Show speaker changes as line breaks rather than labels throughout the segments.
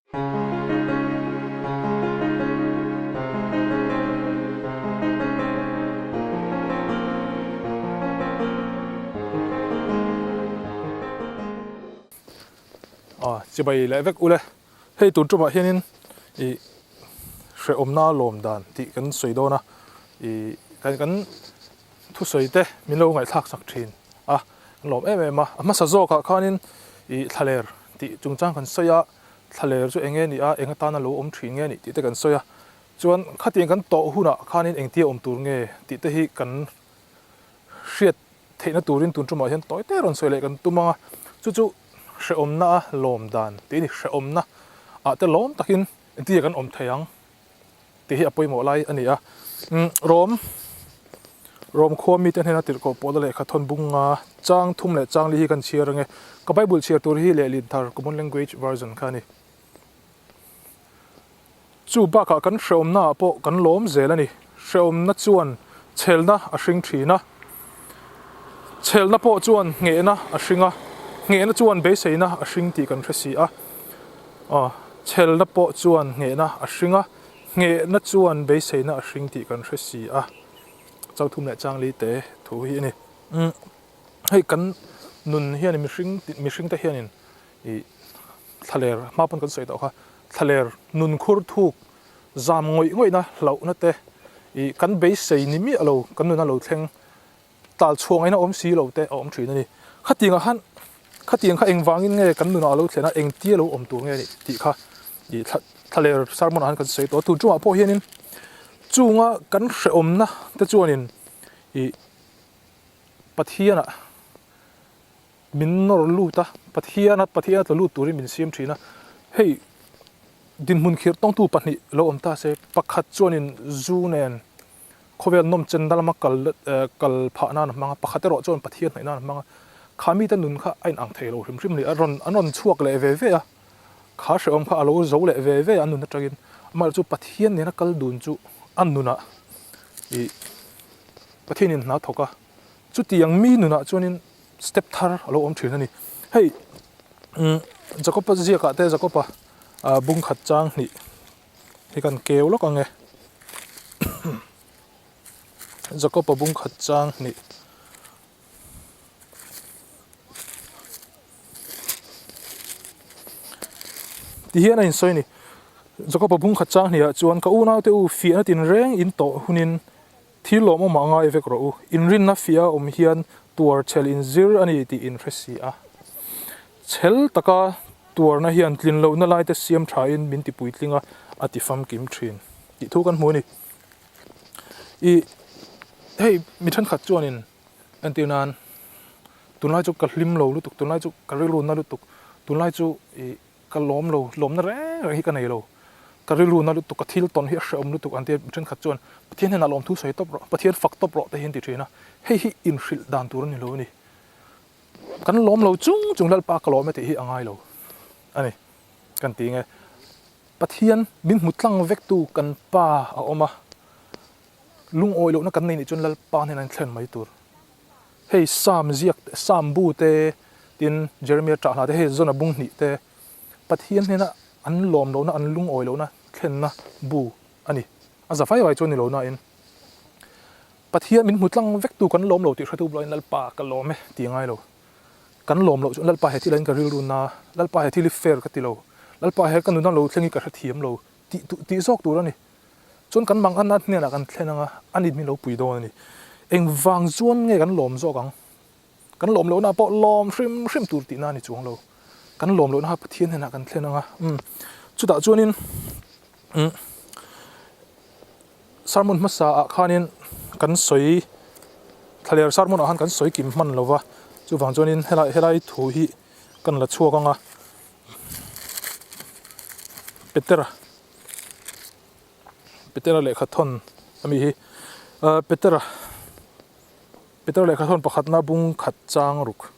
Chibai leh vek ule hei tun tumah hianin ih hrehawmna lawm dan tih kan sawi dawn a ih kan kan thusawi te min lo ngaihthlak sak thin a kan lawm em em a a hmasa zawkah khanin ih thlaler tih chungchang kan sawi a. Thlaler chu eng nge ni a, eng atana lo awm thin nge ni tih te kan sawi a. Chuan khatiang kan tawh hunah khanin engtia awm tur nge tih te hi kan hriat theihna turin tun tumah hian tawi te rawn sawi leh kan tum ang a. Chu chu hrehawmna a lawm dan tih a ni. Hrehawmna ah te lawm takin engtia kan awm thei ang tih hi a pawimawh lai a ni a. Rom Rom khua mite hnena tirhkoh pawhna lehkha thawn bunga chang thum leh chang li hi kan chhiar ange. Ka Bible chhiar tur hi lehlin thar Common Language Version kha a ni. Chu bakah kan hrehawmna ah pawh kan lawm zel a ni. Hrehawmna chuan chhelna a hring thin a. Chhelna pawh chuan nghehna a hring a. Nghehna chuan beiseina a hring tih kan hre si a. Aw, chhelna pawh chuan nghehna a hring a, nghehna chuan beiseina a hring tih kan hre si a. Chang thum leh chang li te thu hi a ni. Umm, hei kan nun hian mihring mihring te hianin ih thlaler hma pawn kan sawi tawh kha, thlaler nun khur thuk zam ngawih ngawihna hlauhna te ih kan beisei ni miah lo kan nuna lo thleng Tal chhuah ngaihna awm si lo te a awm thin a ni. Khatiangah khan khatiang kha engvangin nge kan nunah a lo thlen a, engtia lo awm tur nge ni tih kha ih thla thlaler sermon ah khan kan sawi tawh a. Tun chungah pawh hianin chunga kan hrehawmna te chuanin ih Pathianah min nawr lut a, Pathiana Pathiana tla lut turin min siam thin a. Hei dinhmun khirh tawngtu pahnih lo awm ta se, pakhat chuanin zu nen Khawvel nawm chenna lama kal kal phah nan a hmang a, pakhat erawh chuan Pathian hnaih nan a hmang a. Kha mite nun kha a inang thei lo hrim hrim a ni. A rawn an rawn chhuak leh ve ve a, kha hrehawm kha a lo zo leh ve ve a an nun atangin. Amaherawhchu Pathian nena kal dun chu a nunah ih Pathianin hna thawk a, chutiang mi nunah chuanin step thar a lo awm thin a ni. Hei umm Jakoba ziakah te Jakoba bung khat chang hnih. Hi kan keu lawk ang e. Jakob a bung khat chang hnih. Ti hian a insawi a ni. Jakob a bung khat chang hnih ah chuan ka unaute u fiahna tinreng in tawh hunin thil lawmawm ah ngai vek rawh u. Inrinna fiah a awm hian tuar chhel inzir a ni tih in hre si a. Chhel taka tuarna hian tlin lohna laite siam thain min ti puitling a, a ti famkim thin tih thu kan hmu a ni. Ih, hei mi thenkhat chuanin entir nan tunlai chu ka hlim lo lutuk, tunlai chu ka rilru na lutuk, tunlai chu ih ka lawm lo, lawmna reng reng hi ka nei lo, ka rilru na lutuk, ka thil tawn hi a hrehawm lutuk an ti a, mi thenkhat chuan Pathian hnenah lawmthu sawi tawp rawh, Pathian fak tawp rawh te hi an ti thin a, hei hi inhrilh dan tur a ni lo a ni. Kan lawm lo chung chung Lalpa ka lawm e tih hi a ngai lo a ni. Kan ti nge Pathian min hmu tlang vek tu kan Pa a awm a, lungawi lohna kan nei nih chuan Lalpa hnenah in thlen mai tur. Hei Psalm ziak te, Psalm bu te, tin Jeremiah ṭah hla te, hei Zona bung hnih te, Pathian hnena an lawm lohna, an lungawi lohna thlenna bu a ni. A za fai fai chuan ni lo nain. Pathian min hmu tlang vek tu kan lawm lo tih hretu bulah in Lalpa ka lawm e ti a ngai lo. Kan lawm loh chuan Lalpa he thil ah in ka rilru na, Lalpa he thil hi fair ka ti lo, Lalpa he ka nuna lo thleng hi ka hrethiam lo tih duh tih zawk tur a ni. Chuan kan mang anna hnenah kan thlen anga a ni min lo pui dawn a ni. Engvang chuan nge kan lawm zawk ang? Kan lawm lohna pawh lawm hrim hrim tur tihna a ni chuang lo. Kan lawm lohna kha Pathian hnenah kan thlen anga umm chutah chuanin umm Sermon hmasa ah khanin kan sawi thlaler sermon ah khan kan sawi kim hman lo va, chuvang chuanin helai helai thu hi kan la chhuak ang a, Petera Petera lehkha thawn a mi hi ah Petera Petera lehkha thawn pakhatna bung khat chang ruk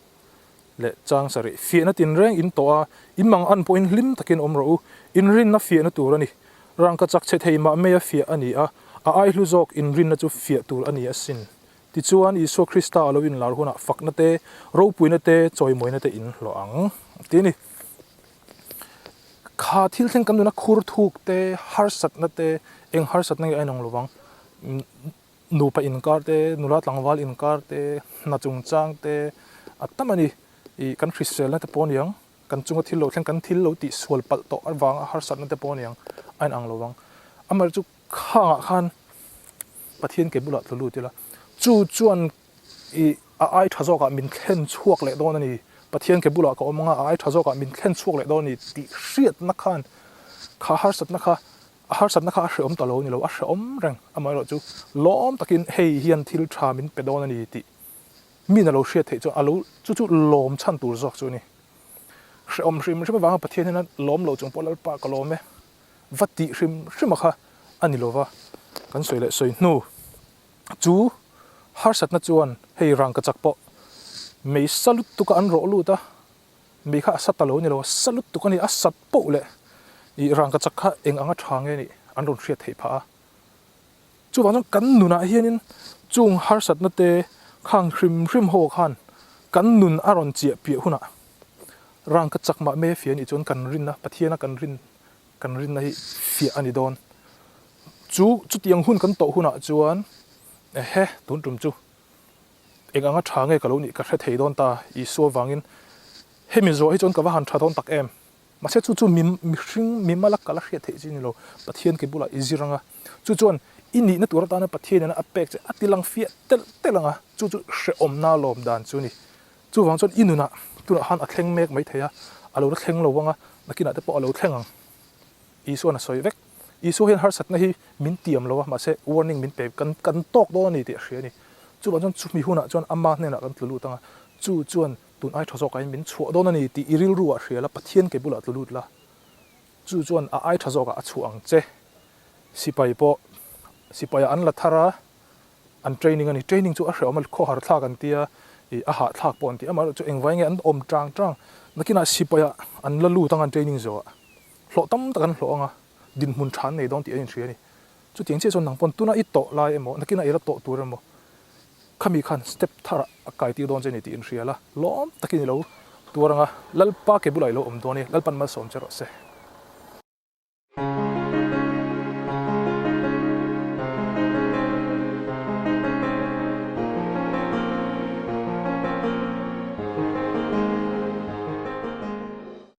leh chang sarih fiahna tinreng in tawh a, in mang an pawhin hlim takin awm rawh u, inrinna fiahna tur a ni. Rangka chak chhe thei mah mai a fiah a ni a, a ai hlu zawk inrinna chu fiah tur a ni asin. Tichuan, Isua Krista a lo inlar hunah fakna te, ropuina te, chawimawina te in hlawh ang, ti a ni. Kha. Kha thil thleng kan nuna khur thuk te, harsatna te, eng harsatna nge a inang lovang, nupa inkar te, nula tlangval inkar te, hna chungchang te a tam a ni. Ih kan hriselna te pawh a niang, kan chunga thil lo thleng, kan thil lo tih sual palh tawh avanga harsatna te pawh a niang a inang lovang. Amaherawhchu khangah khan Pathian ke bulah tlu lut ila, chu chuan ih a ai tha zawkah min thlen chhuak leh dawn a ni, Pathian ke bulah ka awm anga a ai tha zawkah min thlen chhuak leh dawn a ni tih hriatna khan kha harsatna kha a harsatna kha a hrehawm ta lo a ni lo, a hrehawm reng amaherawh chu lawm takin hei hian thil tha min pe dawn a ni tih min a lo hriat theih chuan a lo chu chu lawm chhan tur zawk chu a ni. Hrehawm hrim hrim avanga Pathian hian a lawm lo chung pawh Lalpa ka lawm e va tih hrim hrim a kha a ni lova kan sawi leh sawi hnu. Chu harsatna chuan hei rangkachak pawh mei sa lutuk a an rawh lut a, mei kha a sa ta lo a ni lo, a sa lutuk a ni, a sat poh leh ih rangkachak kha eng anga tha nge nih an rawn hriat theih phah a. Chuvang chuan kan nunah hianin chung harsatna te khang hrim hrim ho khan kan nun a rawn chiah piah hunah rangkachak mah me fia nih chuan kan rinna Pathiana kan rin kan rinna hi fiah a ni dawn. Chu chutiang hun kan tawh hunah chuan ehe tun tum chu eng anga tha nge ka lo nih ka hre thei dawn ta Isua vangin hemi zawh hi chuan ka va han tha dawn tak em. Mahse chu chu mi mihring mi mala kal a hriat theih chi ni lo Pathian ke bulah i zir anga chu chuan i nihna tur atana Pathian ina a pek che a ti lang fiah telh telh anga chu chu hrehawmna lawm dan chu a ni. Chuvang chuan i nunah tunah khan a thleng mek mai thei a, a lo la thleng lo anga nakinah te pawh a lo thleng ang. Isuan a sawi vek. Isua hian harsatna hi min tiam lo a, mahse warning min pe, kan kan tawk dawn a ni tih a hria a ni. Chuvang chuan chumi hunah chuan ama hnenah kan tlu lut ang a, chu chuan tun ai tha zawkah hian min chhuah dawn a ni tih i rilru ah hria la, Pathian ke bulah tlu lut la, chu chuan a ai tha zawkah a chhuah ang che. Sipai pawh sipai ah an la thar a, an training a ni. Training chu a hrehawm a, khawhar thlak an tia, ih a hahthlak pawh an ti. Amaherawhchu engvai nge an awm tang tang, nakinah sipai ah an la lut ang an training zawhah. Hlawh tam tak an hlawh ang a, dinhmun tha an nei dawn tih an inhria a ni. Chutiang chiah chuan nang pawn tuna i tawh lai emaw, nakinah i la tawh tur emaw, khami khan step tharah a kai tir dawn che a ni tih inhria la, lawm takin i lo tuar ang a, Lalpa ke bulah i lo awm dawn i, Lalpan malsawm che rawh se.